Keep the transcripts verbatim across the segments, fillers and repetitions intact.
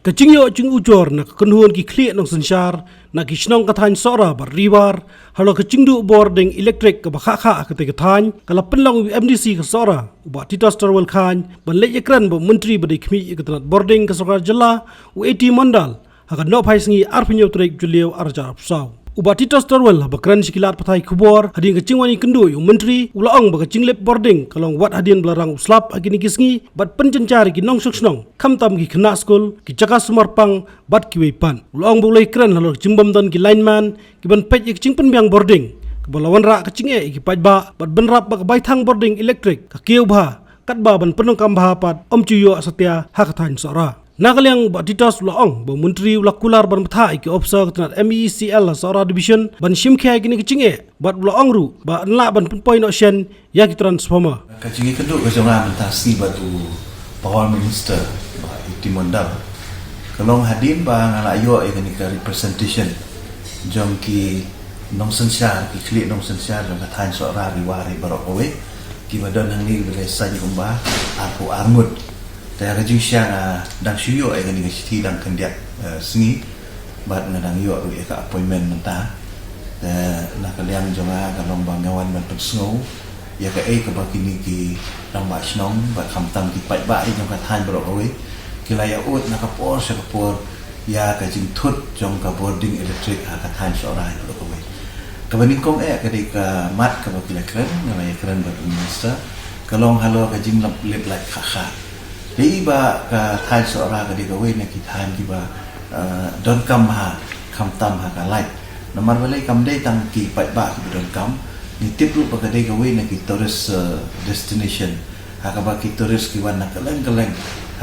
Ka jingïoh jingujor na ka kynhun ki khlieh nongsynshar na ki shnong ka thaiñ Sohra bad Ri War halor ka jingduh bording elektrik kaba khah khah ha katei ka thaiñ ka la pynlong u MDC ka Sohra u Bah Titos Terwel Chyne ban leit ïakren bad u Myntri ba dei khmih ïa ka tnat bording ka sorkar jylla u A T Mondal ha ka nohphai sngi arphew hynñiew tarik Jylliew arhajar arphew saw. U Bah Titos Terwel haba kren sha ki lad pathai khubor hadien ka jingwan ïakynduh ïa u Myntri u la ong ba ka jinglip bording ka long wat hadien ba la rang u slap ha kine ki sngi bad pynjynjar ïa ki nongshong shnong khamtam ki khynnah skul, ki jaka sumar pang bad kiwei pat. U la ong ba u la ïakren halor ka jingbym don ki lineman kiban peit ïa ka jingpynbiang bording kaba la wanrah ka jingeh ïa ki paidbah bad bynrap ba ka baithang bording elektrik ka kiew bha katba ban pyndonkam bha pat ym ju ïoh satia ha ka thaiñ Sohra. Na ka liang u Bah Titos u la ong ba u Myntri u la kular ban bthah ïa ki ophisar ka tnat MeECL ha Sohra Division ban shim khia ïa kine ki jingeh bad u la ong ruh ba yn lah ban pynpoi noh shen ïa ki transformer. Ka jingïakynduh ka jong nga mynta sngi bad u Power Minister Bah A T Mondal ka long hadien ba nga la ïoh ïa kane ka representation jong ki nongsynshar, ki khlieh nongsynshar jong ka thaiñ Sohra Ri War baroh kawei kiba don hangne ba la saiñ kumba arphew ar ngut. Te ka jingshisha nga dang shu ïoh ïa kane ka shithi dang khyndiat, eh, sngi bad nga dang ïoh ruh ïa ka appointment mynta. Te na ka liang jong nga ka long ba nga wan ban pynsngew ïa kaei kaba kine ki rangbah shnong bad khamtam ki paidbah jong ka thaiñ baroh kawei ki la ïa ud na ka por sha ka por ïa ka jingthut jong ka bording elektrik ha ka thaiñ Sohra baroh kawei. Kaba nyngkong eh ka dei ka mat kaba ki la kren, nga la ïa kren bad u minister, ka long halor ka jinglip light khah khah. Dei ba ka thaiñ Sohra ka dei kawei na ki thaiñ kiba, eh, donkam ha, khamtam ha ka light. Namar balei kam dei tang ki paidbah kiba donkam, ngi tip ruh ba ka dei kawei na ki tourist, eh, destination ha kaba ki tourist ki wan na kylleng kylleng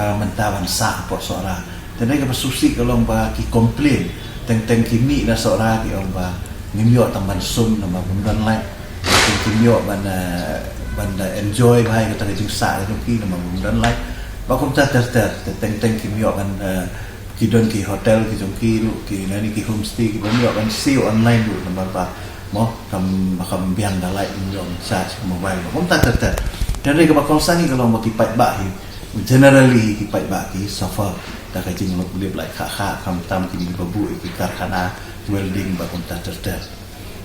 ha mynta ban sah hapoh Sohra. Te dei kaba sngewsih ka long ba ki complain teng teng ki mih na Sohra ki ong ba ngim ïoh tang ban sum namar bym don light. Teng teng kim ïoh ban, eh, ban da enjoy bha ïa kata ka jingsah ka jong ki namar bym don light. Ba kumta ter ter, te teng teng kim ïoh ban, eh, ki don ki hotel ki jong ki ruh, ki nani ki homestay ki bym ïoh ban siew online ruh namar ba mo kam, kam biang da light, ym ïoh ban charge mobile. Ba kumta ter ter. Te dei kaba kongsan hi ka long ba ki paidbah hi, generally hi ki paidbah ki suffer da ka jinglip light khah khah, khamtam kine kiba buh ïa ki karkhana welding ba kumta ter ter.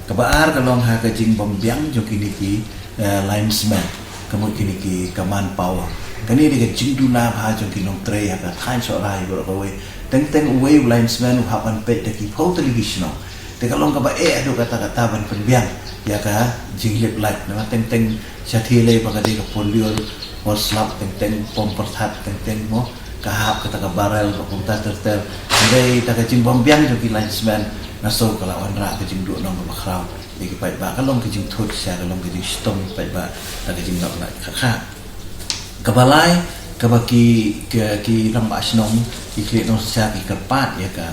Kaba ar ka long ha ka jingbym biang jong kine ki, eh, linesman, ka mut kine ki, ka manpower. Kane dei ka jingduna bha jong ki nongtrei ha ka thaiñ Sohra baroh kawei. Teng teng uwei u linesman u hap ban peit da ki phew tylli ki shnong. Te ka long kaba eh haduh katta katta ban pynbiang ïa ka jinglip light. Namar teng teng shatei lei ba ka dei ka por lyiur, por slap, teng teng pom pyrthat, teng teng mo ka hap kata ka barrel ba kumta ter ter. Hynrei da ka jingbym biang jong ki linesman nga sngew ka la wanrah ka jingduh nong kaba khraw ïa ki paidbah, ka long ka jingthut sha, ka long ka jingshitom ïa ki paidbah da ka jinglip light khah khah. Kaba lai, kaba ki, ki, ki rangbah shnong, ki khlieh nongsynshar ki kyrpad ïa ka,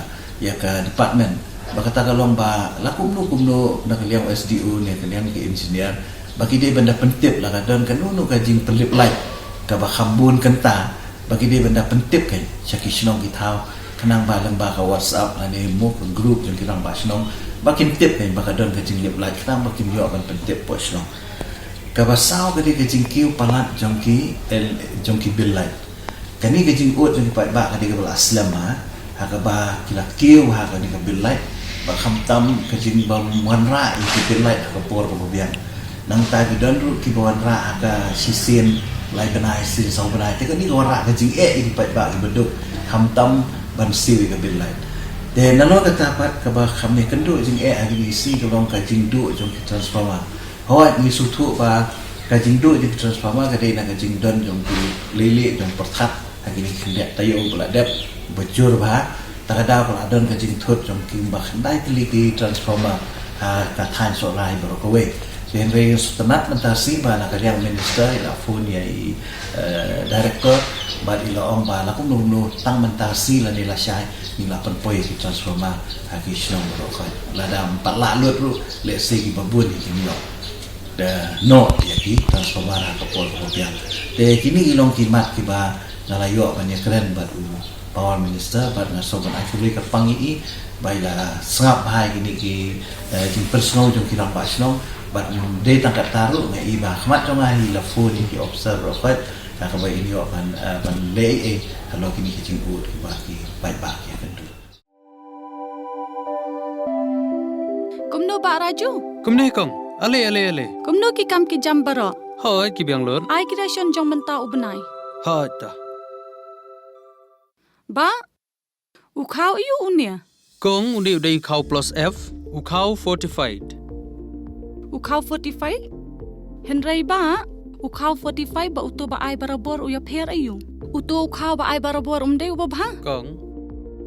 ïa ka department. Ba kata ka long ba la kumno kumno na ka liang S D O ne ka liang ki engineer ba ki dei ban da pyntip la ka don kano kano ka jingpynlip light kaba kham bun kynta, ba ki dei ban da pyntip kein sha ki shnong ki thaw, khnang ba lyngba ka WhatsApp lane mo ka group jong ki rangbah shnong ba kin tip kein ba ka don ka jinglip light, khnang ba kin ïoh ban pyntip hapoh shnong. Kaba saw ka dei ka jingkiew palat jong ki, eh, jong ki bill light. Kane ka jingud jong ki paidbah ka dei kaba la slem ha, ha kaba ki la kiew ha kane ka bill light, ba khamtam ka jingbym wanrah ïa ki bill light ha ka por kaba biang. Nangta ki don ruh kiba wanrah ha ka shisien lai bnai, shisien saw bnai. Te kane ka wanrah ka jingeh ïa ki paidbah kiba duk, khamtam ban siew ïa ka bill light. Te nalor kata pat kaba kham ïakynduh jingeh ha kine ki sngi ka long ka jingduh jong ki transformer. Hooid, ngi sngewthuh ba ka jingduh jong ki transformer ka dei na ka jingdon jong ki lei lei jong pyrthat ha kine ki khyndiat taïew ba la dep, ba jur bha. Ta ka daw ka la don ka jingthut jong ki ba khyndai tylli ki transformer ha ka thaiñ Sohra baroh kawei. Te hynrei sngewtynnat mynta shi ba na ka liang minister i la phone ïa i, eh, director bad i la ong ba la kumno kumno tang mynta shi lane lashai ngi la pynpoi ki transformer ha ki shnong baroh kawei. Lada ym pat lah lut ruh, lehse kiba bun kin ïoh da noh ïa ki transformer ha ka por kaba biang. Te kine ki long ki mat kiba nga la ïoh ban ïakren bad u Power Minister bad nga sngew ban ai khublei kyrpang ïa i ba i la sngap bha ïa kine ki, eh, jingpynsngew jong ki rangbah shnong bad ym dei tang katta ruh, nga i ba ha khmat jong nga i la phone ïa ki ophisar baroh kawei, Ka kaba in ïoh ban, eh, ban leh ei ei halor kine ki jingud kiba ki paidbah ki ïakynduh. Kumno Bah Raju? Kumne kong. Ale, ale, ale. Kumno ki kam ki jam baroh? Hooid, ki biang lut. Ai ki ration jong mynta u bnai. Hooid ta. Bah, u khaw aiu une? Kong, une u dei u khaw plus F, u khaw fortified. U khaw fortified? Hynrei Bah, u khaw fortified bad uto ba ai barabor u ïapher aiu? Uto u khaw ba ai barabor um dei uba bha? Kong,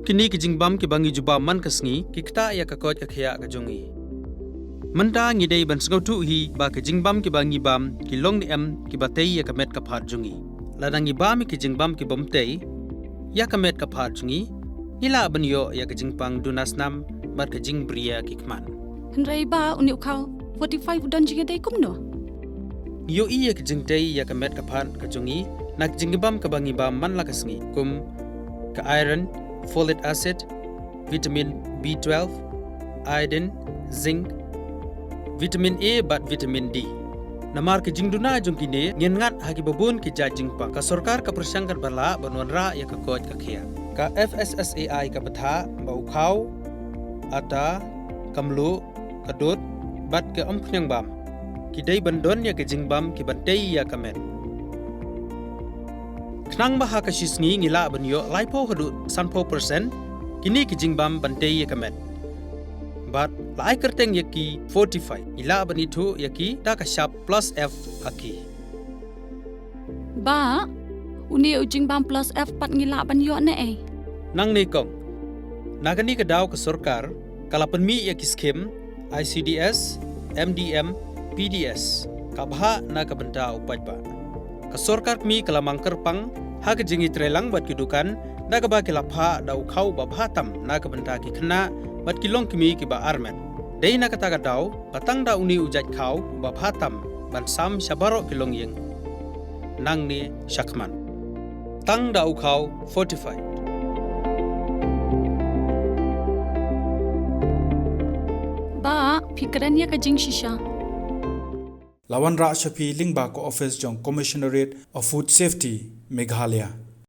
kine ki jingbam kiba ngi ju bam man ka sngi ki ktah ïa ka koit ka khiah ka jong ngi. Mynta ngi dei ban sngewthuh hi ba ki jingbam kiba ngi bam ki long ne em kiba tei ïa ka met ka phad jong ngi. Lada ngi bam ïa ki jingbam ki bym tei ïa ka met ka phad jong ngi, ngi lah ban ïoh ïa ka jingpang duna snam bad ka jingbriew ki khmat. Hynrei Bah, une u khaw fortified u don jingïadei kumno? Ngi ïohi ïa ka jingtei ïa ka met ka phad ka jong ngi na ka jingbam kaba ngi bam man la ka sngi, kum ka iron, folic acid, vitamin B twelve, iodine, zinc, vitamin A bad vitamin D. Namar ka jingduna jong kine, ngin ngat ha kiba bun ki jait jingpang. Ka sorkar ka pyrshang katba lah ban wanrah ïa ka koit ka khiah. Ka F S S A I ka bthah ba u khaw, ata, ka mluh, ka dud bad ka umkhniang bam ki dei ban don ïa ka jingbam kiban tei ïa ka met. Khnang ba ha ka shi sngi ngi lah ban ïoh laiphew haduh sanphew percent kine ki jingbam ban tei ïa ka met. Bad la ai kyrteng ïa ki fortified, ngi lah ban ithuh ïa ki da ka shap plus F ha ki. Bah, une u jingbam plus F pat ngi lah ban ïoh ne ei? Nangne kong, na kane ka daw ka sorkar ka la pynmih ïa ki skhim I C D S, M D M, P D S, ka bhah na ka bynta u paidbah. Ka sorkar kmie ka la mang kyrpang ha ka jingïatreilang bad ki dukan, da kaba ki la phah da u khaw ba bha tam na ka bynta ki khynnah bad ki longkmie kiba armet. Dei na kata ka daw ba tang da une u jait khaw ba bha tam ban sam sha baroh ki longïing nangne shakhmat. Tang da u khaw fortified. Bah, phi kren ïa ka jingshisha. La wanrah sha phi lyngba ka office jong Commissionerate of Food Safety, Meghalaya.